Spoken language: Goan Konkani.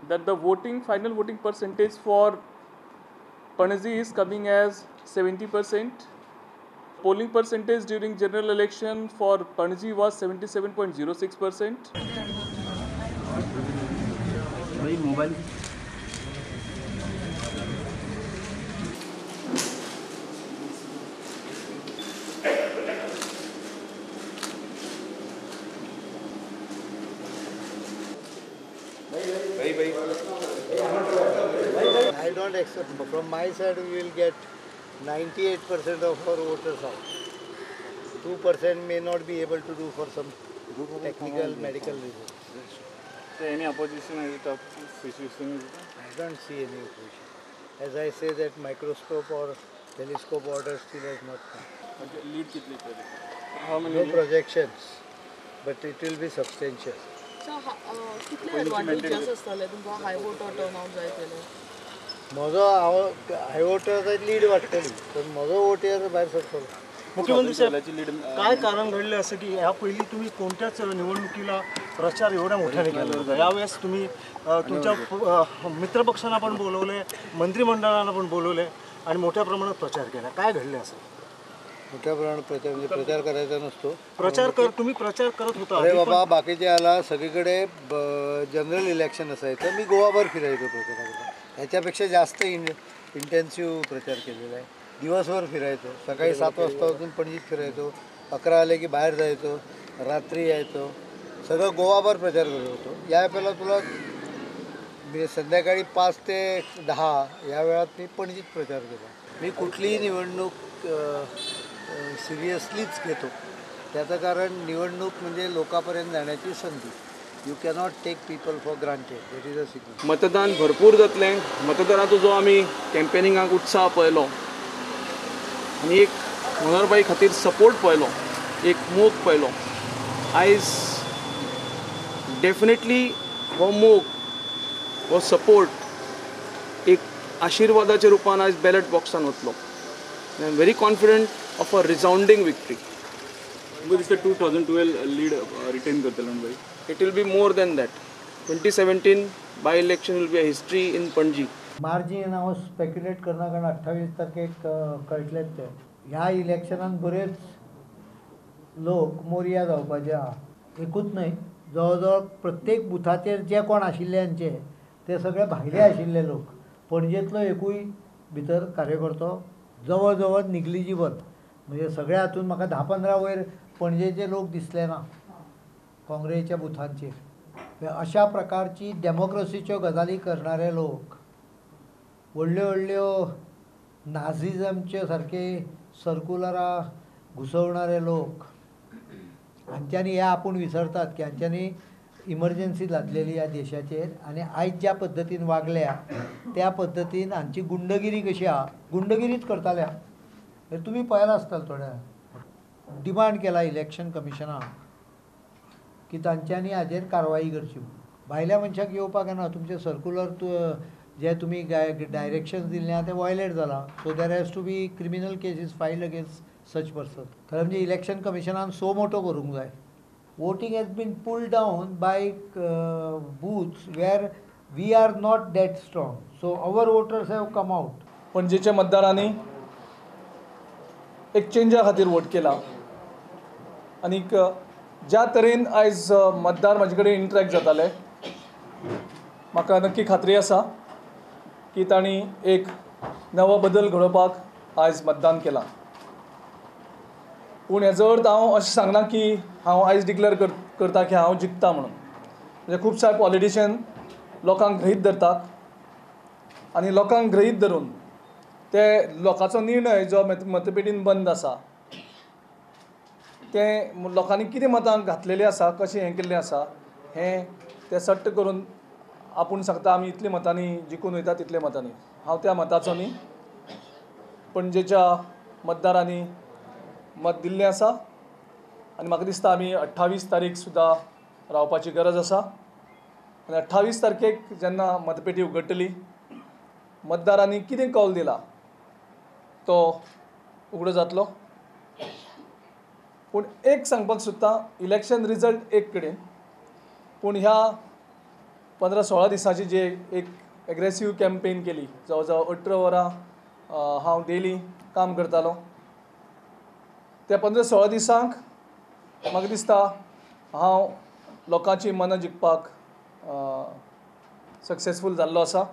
that the voting final voting percentage for Panaji is coming as 70%. Polling percentage during general election for Panaji was 77.06%. भाई mobile I don't accept. From my side, we will get 98% of our voters out. 2% may not be able to do for some technical, medical reasons. So any opposition is a tough situation? I don't see any opposition. As I say, that microscope or telescope order still has not come. Okay, lead kitli? How many? No projections, but it will be substantial. So, कितले advantages आसतले तुमकां हाय वोटर टर्न आउट जाय जाल्यार? म्हजो हांव हाय वोटर लीड वाडटली, पण म्हजो वोटर भायर सरतलो. मुख्यमंत्री साहेब, काय कारण घडले असं की ह्या पहिली तुम्ही कोणत्याच निवडणुकीला प्रचार एवढ्या मोठ्याने केला होता, यावेळेस तुम्ही तुमच्या मित्रपक्षांना पण बोलवले, मंत्रिमंडळाला पण बोलवले आणि मोठ्या प्रमाणात प्रचार केला, काय घडले असं? मोठ्या प्रमाणात प्रचार म्हणजे प्रचार करायचा नसतो. प्रचार कर, तुम्ही प्रचार करत होता. अरे बाबा, बाकीचे आला सगळीकडे जनरल इलेक्शन असायचं, मी गोवाभर फिरायचो प्रचाराला. ह्याच्यापेक्षा जास्त इंटेन्सिव्ह प्रचार केलेला आहे. दिवसभर फिरायचो, सकाळी 7 वाजता उठून पणजीत फिरायचो, 11 आले की बाहेर जायचो, रात्री यायचो, सगळं गोवाभर प्रचार करत होतो. या वेळेला तुला मी संध्याकाळी 5 ते 10 या वेळात मी पणजीत प्रचार केला. मी कुठलीही निवडणूक सिरियसलीच घेतो. त्याचं कारण निवडणूक म्हणजे लोकांपर्यंत जाण्याची संधी. You cannot take people for granted. That is a signal. मतदान भरपूर जातलें. मतदानाचो जो आमी कॅम्पेनिंगाक उत्साह पळयलो आनी एक मनोहरभाई खातीर सपोर्ट पळयलो, एक मोग पळयलो, आयज डेफिनेटली हो मोग, हो सपोर्ट एक आशिर्वादाच्या रुपान आयज बॅलट बॉक्सान वतलो. I am very confident of a resounding victory. दिसता 2012 लीड रिटेन करतले भाई. It will be more than that. 2017 by election will be a history in Panaji. Margin हांव स्पेक्युलेट करना, कारण 28 तारखेक कळटलेच ते. ह्या इलेक्शनान बरेच लोक मोरया जावपाचे आहा. एकूच न्हय, जवळ जवळ प्रत्येक बुथाचेर जे कोण आशिल्ले हांचे ते सगळे भायले आशिल्ले लोक. पणजेंतलो एकूय भितर कार्यकर्तो जवळ जवळ निग्लिजिबल, म्हणजे सगळ्या हातून म्हाका 10-15 वयर पणजेचे लोक दिसले ना काँग्रेसच्या बुथांचेर. अशा प्रकारची डेमोक्रेसीच्यो गजाली करणारे लोक, व्हडल्यो व्हडल्यो नाझिजमचे सारके सर्कुलरां घुसवणारे लोक, हांच्यांनी हे आपूण विसरतात की हांच्यांनी इमर्जन्सी लादलेली ह्या देशाचेर आनी आयज ज्या पद्दतीन वागल्या त्या पद्दतीन हांची गुंडगिरी कशी आहा, गुंडगिरीच करताल्या. तुमी पळयलां आसतलें, थोड्या डिमांड केला इलेक्शन कमिशनाक की तांच्यांनी हाजेर कारवाई करची. भायल्या मनशाक येवपाक येना, तुमचें सर्कुलर जे तुमी डायरेक्शन्स दिल्लें आहा तें वॉयलेट जालां. So there has to be criminal cases filed against such person. खरें म्हणजे इलेक्शन कमिशनान सो मोटो करूंक जाय. Voting has been pulled down by booths where we are not that strong. So our voters have come out. पणजेच्या मतदारांनी एक चेंजा खातीर वोट केला आनीक ज्या तरेन आयज मतदार म्हाजे कडेन इंटरेक्ट जाताले, म्हाका नक्की खात्री आसा की तांणी एक नवो बदल घडोवपाक आयज मतदान केलां. पूण हेजो अर्थ हांव अशें सांगना की हांव आयज डिक्लेअर करता की हांव जिखता म्हणून. म्हणजे खुबशे पॉलिटिशियन लोकांक गृहीत धरतात आनी लोकांक गृहीत धरून ते लोकांचो निर्णय जो मतपेटीन बंद आसा तें लोकांनी कितें मतां घातलेलीं आसा, कशें हें केल्लें आसा हें ते सट्ट करून आपूण सांगता आमी इतल्या मतांनी जिखून वयता तितल्या मतांनी. हांव त्या मताचो न्ही, पणजेच्या मतदारांनी मत दिल्लें आसा आनी म्हाका दिसता आमी 28 तारीख सुद्दां रावपाची गरज आसा. आनी 28 तारखेक जेन्ना मतपेटी उगडटली, मतदारांनी कितें कौल दिला तो उगडो जातलो. पूण एक सांगपाक सोदता, इलेक्शन रिजल्ट एक कडेन, पूण ह्या 15-16 दिसांची जे एक एग्रेसीव कॅम्पेन केली, जवळ जवळ 18 वरां हांव डेली काम करतालो. त्या 15-16 दिसांक म्हाका दिसता हांव लोकांची मनां जिखपाक सक्सेसफूल जाल्लो आसा.